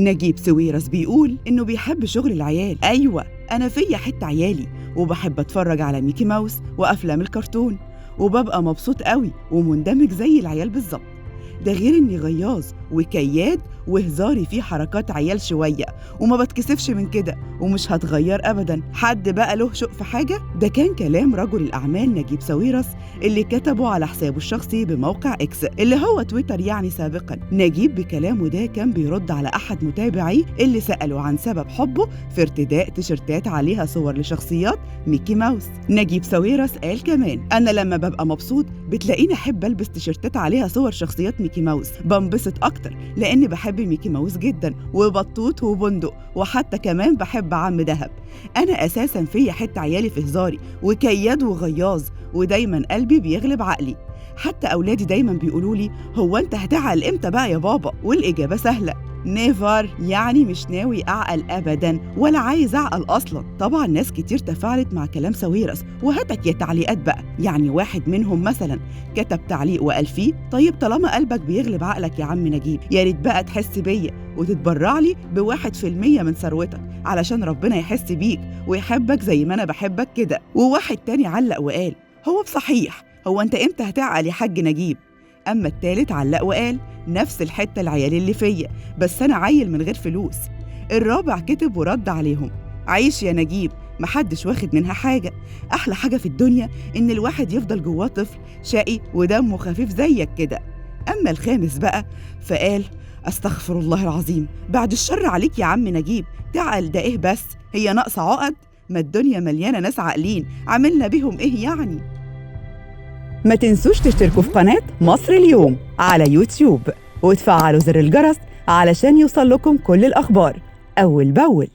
نجيب ساويرس بيقول إنه بيحب شغل العيال. أيوة أنا فيا حتة عيالي، وبحب أتفرج على ميكي ماوس وأفلام الكرتون، وببقى مبسوط قوي ومندمج زي العيال بالظبط. ده غير إني غياظ وكياد وهزاري فيه حركات عيال شوية، وما بتكسفش من كده ومش هتغير أبدا. حد بقى له شوق في حاجة؟ ده كان كلام رجل الأعمال نجيب ساويرس اللي كتبه على حسابه الشخصي بموقع إكس اللي هو تويتر يعني سابقا. نجيب بكلامه ده كان بيرد على أحد متابعيه اللي سأله عن سبب حبه في ارتداء تيشرتات عليها صور لشخصيات ميكي ماوس. نجيب ساويرس قال كمان: أنا لما ببقى مبسوط بتلاقيني أحب ألبس تيشرتات عليها صور شخصيات ميكي ماوس، بنبسط أكتر لأني بحب ميكي ماوس جدا وبطوط وبندق، وحتى كمان بحب عم دهب. أنا أساسا فيا حتة عيالي في هزاري وكياد وغياظ، ودايما قلبي بيغلب عقلي. حتى أولادي دايما بيقولوا لي: هو أنت هتعقل إمتى بقى يا بابا؟ والإجابة سهلة، never، يعني مش ناوي أعقل أبدا ولا عايز أعقل أصلا. طبعا ناس كتير تفاعلت مع كلام ساويرس وهتك يا تعليقات بقى. يعني واحد منهم مثلا كتب تعليق وقال فيه: طيب طالما قلبك بيغلب عقلك يا عم نجيب، يا ريت بقى تحس بيا وتتبرع لي ب1% من ثروتك علشان ربنا يحس بيك ويحبك زي ما أنا بحبك كده. وواحد تاني علق وقال: هو بصحيح، هو أنت إمتى هتعقل يا حاج نجيب؟ أما التالت علق وقال: نفس الحتة العيال اللي فيا، بس أنا عيل من غير فلوس. الرابع كتب ورد عليهم: عيش يا نجيب، محدش واخد منها حاجة. أحلى حاجة في الدنيا إن الواحد يفضل جواه طفل شقي ودمه خفيف زيك كده. أما الخامس بقى فقال: أستغفر الله العظيم، بعد الشر عليك يا عم نجيب، تعقل ده إيه بس، هي ناقصة عقد؟ ما الدنيا مليانة ناس عاقلين، عملنا بيهم إيه يعني؟ ما تنسوش تشتركوا في قناة مصر اليوم على يوتيوب وتفعلوا زر الجرس علشان يوصل لكم كل الأخبار أول بأول.